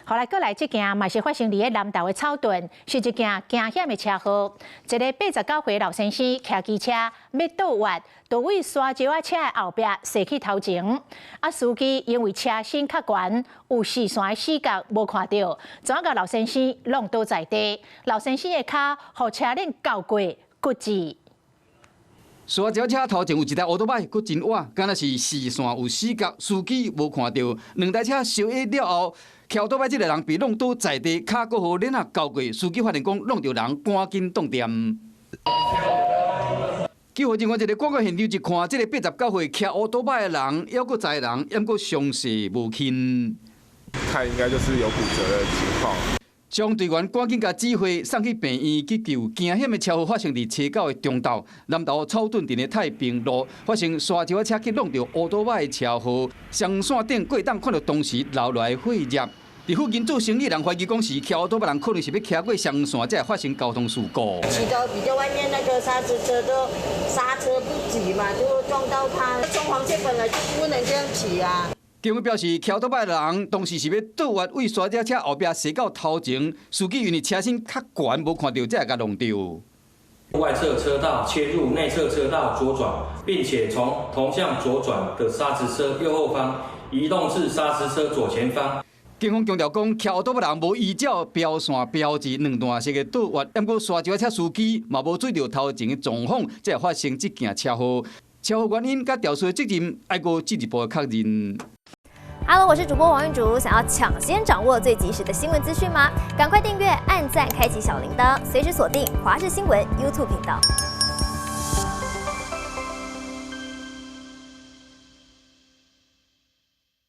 後來過來這件嘛是發生佇咧南投的草屯，是一件驚險的車禍。一个89歲老先生騎機車欲倒彎，就對沙石仔車的後壁踅去頭前。啊，司機因為車身較懸，有視線的死角無看著，怎共老先生挵倒在地。老先生的跤予車輪鉤過骨折。沙石車頭前有一台歐多擺，閣真倚，敢若是視線有死角，司機無看著。兩台車相挨了後，騎歐多擺這个人被挵倒在地，跤閣予鏈仔鉤過，司機發現講挵著人，趕緊擋電。救護人員一个趕到現場一看，這个89歲騎歐多擺的人，猶閣載人，猶閣傷勢無輕。看應該就是有骨折的情況。消防隊員趕緊共指揮送去病院急救。驚險的車禍發生佇初九的中晝，南投草屯鎮的太平路發生沙石仔車去挵著烏多擺的車禍，雙線頂過檔看著當時流落來的血液。佇附近做生意人懷疑講是騎烏多擺人可能是欲騎過雙線，才會發生交通事故。騎到比較外面那個砂石車都剎車不及嘛，就撞到他。中黃線本來就不能這樣騎啊。警方表示，騎歐多擺的人當時是欲倒彎，對沙石車後壁踅到頭前，司機因為車身較懸，無看著，才會共挵著。外側車道切入內側車道左轉，並且從同向左轉的砂石車右後方移動至砂石車左前方。警方強調講，騎歐多擺人無依照標線標誌兩段式的倒彎，毋過沙石車司機嘛無注意著頭前的狀況，才會發生這件車禍。車禍原因佮肇事責任，愛閣進一步的確認。 Hello，我是主播王玉竹，想要搶先掌握最及時的新聞資訊嗎？趕快訂閱、按讚、開啟小鈴鐺，隨時鎖定華視新聞 YouTube 頻道。